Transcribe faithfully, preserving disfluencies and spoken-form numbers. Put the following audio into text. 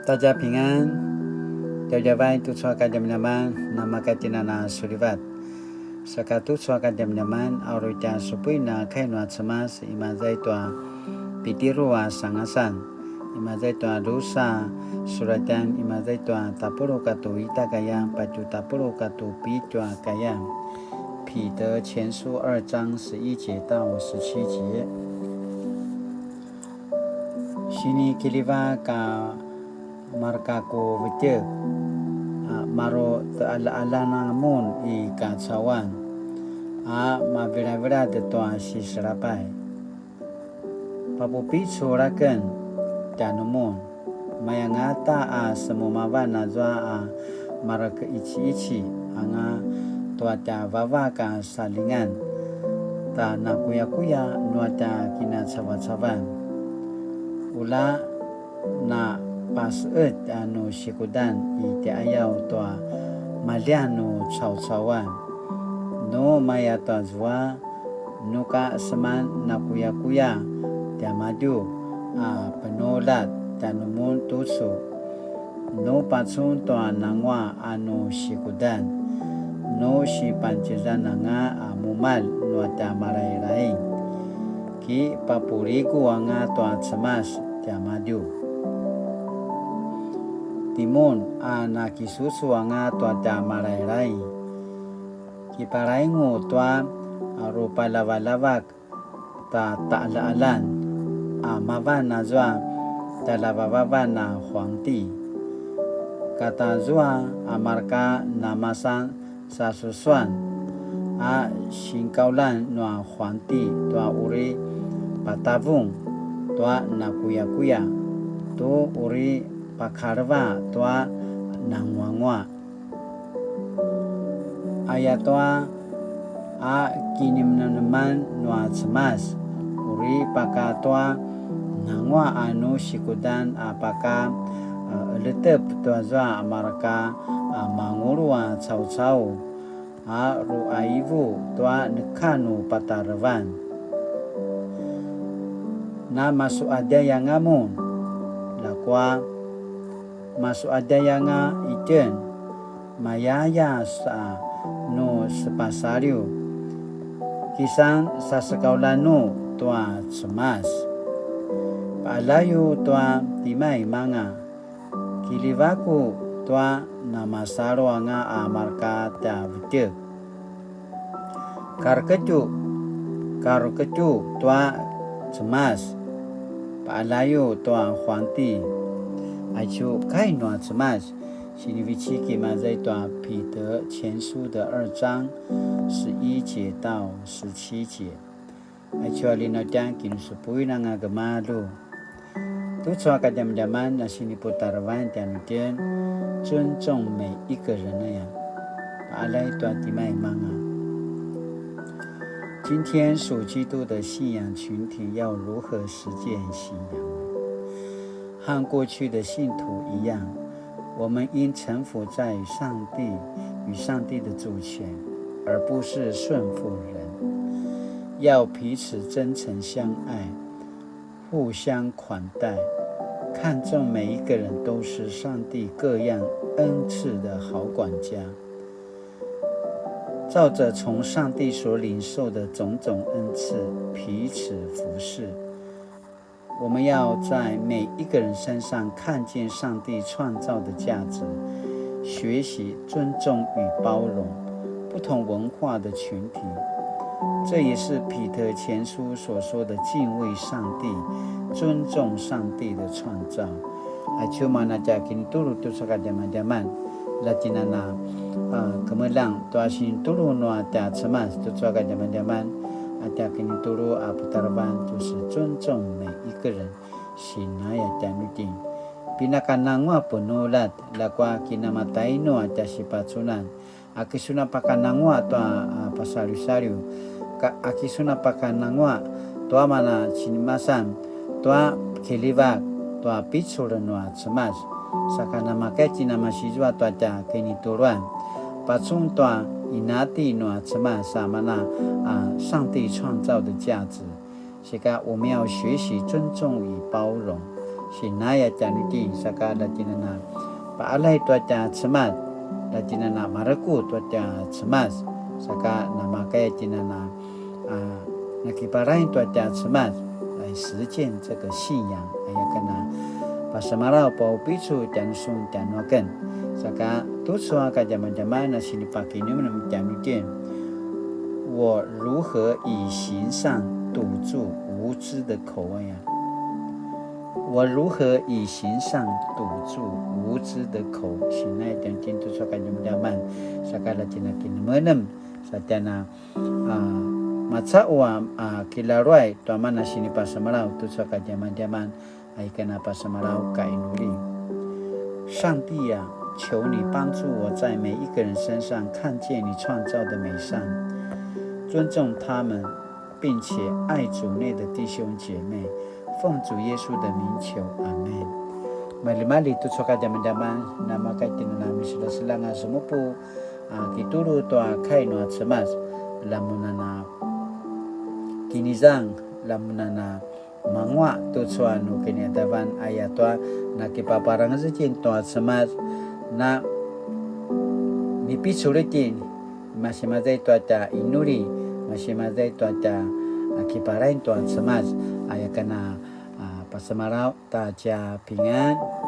大家平安, djavadjavay tucu a kadjamadjaman, namakatjinana sulivat. Saka tucu a kadjamadjaman, a uri tja supuin a kai nua Cemas, imaza i tua Pitiru a sangasan, imaza i tua drusa suratjan, imaza i tua tapuluq katua ita a kayan, patje tapuluq katua pitju a kayan. 彼得前書二章十一节到十七节。 Sinikiljivak a marka ku vetjek, a maru taqaljaqaljan a mun i kacauan, a mavilavilad tua siselapay. Papupicul aken tjanumun, mayangata a semumavan azua a marekiqiciqici anga tua tja vavak a salingan, ta nakuyakuya nua tja kinacavacavan. Ula na paseqetj a nu sikudan i tjaiqayaw tua maljian nu caucauan. Nu maya tua zua, nu ka seman nakuyakuya tiamadju a penuljat tjanumun tucu. Nu pacun tua nanguaq a nu sikudan, nu sipancizan anga a mumalj nua tja Malailai, ki papuligu anga tua Cemas tiamadju. Timun a nakisusu anga tua tja Malailai, kipalaingu tua rupalavalavak ta taqaljaqaljan a mavan azua tjaljavavavan a huangti. Katazua a marka namasan sasusuan a sinkauljan nua huangti tua uri patavung tua nakuyakuya, tu uri pakaleva tua nanguanguaq. Ayatua a kinemeneman nua Cemas, uri pakatua nanguaq a nu sikudan a paka, a, eletep tuazua a marka, a, mangulu a caucau, a ruaivu tua neka nu patarevan. Na masuadjay anga mun, ljakua masuadjay anga itjen, mayaya sa nu sepasaliw, kisan sasekaulanu tua Cemas. Paqaljayu tua timaimanga, kiljivaku tua namasalu anga a marka tja vetjek. Kareketju, kareketju tua Cemas, paqaljayu tua huangti. Aicu kai nua Cemas, sinivecik imaza i tua 彼得前书的二章十一节到十七节。Aicu a linautjan kinusupuin anga gemalju. Tucu a kadjamadjaman a siniputarevan tjanuitjen, 尊重每一个人 aya. Paqaljay tua timaimanga. 今天属基督的信仰群体要如何实践信仰？和过去的信徒一样，我们应臣服在上帝与上帝的主权，而不是顺服人。要彼此真诚相爱，互相款待，看重每一个人都是上帝各样恩赐的好管家，照着从上帝所领受的种种恩赐彼此服侍。我们要在每一个人身上看见上帝创造的价值，学习尊重与包容不同文化的群体。这也是彼得前书所说的敬畏上帝、尊重上帝的创造。Aicu mana tja kinitulu tucu a kadjamadjaman, la tjinana, a, kemeljang tua sinitulu nua tja Cemas tucu a kadjamadjaman, a tja kinitulu a putarevan tu se 尊重每一个人, sinaya tjanuitjen. Pinakananguaq penuljat, ljakua kinamatainu a tja sipacunan, a ki sun a pakananguaq tua, a, pasaliwsaliw, ka, a ki sun a pakananguaq tua mana cinimasan, tua kiljivak, tua picul nua Cemas, saka namakaya tjinamasizua tua tja kinituluan, pacun tua inati nua Cemas, sa mana, a, 上帝创造的价值。 Sika 我们要学习尊重与包容， sinaya tjanuitjen, saka la tjinana paalay tua tja Cemas, la tjinana marekutj tua tja Cemas, saka namakaya tjinana a, nakiparain tua tja Cemas, 来实践这个信仰, aya ken a pasemalaw paupicul tjanusun tjanuaken. Saka tucu a kadjamadjaman a sinipakinemnem tjanuitjen, 我如何以行善堵住无知的口 aya. 我如何以行善堵住无知的口? Sinaya tjanuitjen tucu a kadjamadjaman, saka la tjinana kinemenem, sa tjinana a, maca'u a, a, kilaluay tua mana sinipasemalaw tucu a kadjamadjaman, a, ika na pasemalaw ka inuli. 上帝啊，求你帮助我在每一个人身上看见你创造的美善，尊重他们，并且爱主内的弟兄姐妹。奉主耶稣的名求，阿们。Maljimalji tucu a kadjamadjaman, namakaya tjinana miselaselanga semupu, a, kitulu tua kai nua Cemas, lamunana kinizang, lamunana manguaq tucu a nu kiniadavan, ayatua nakipaparangez itjen tua Cemas, na mipicul itjen, masi maza i tua tja inuli, masi maza i tua tja, a, kiparain tua Cemas, aya ken a, a, pasemalaw ta tja pingan.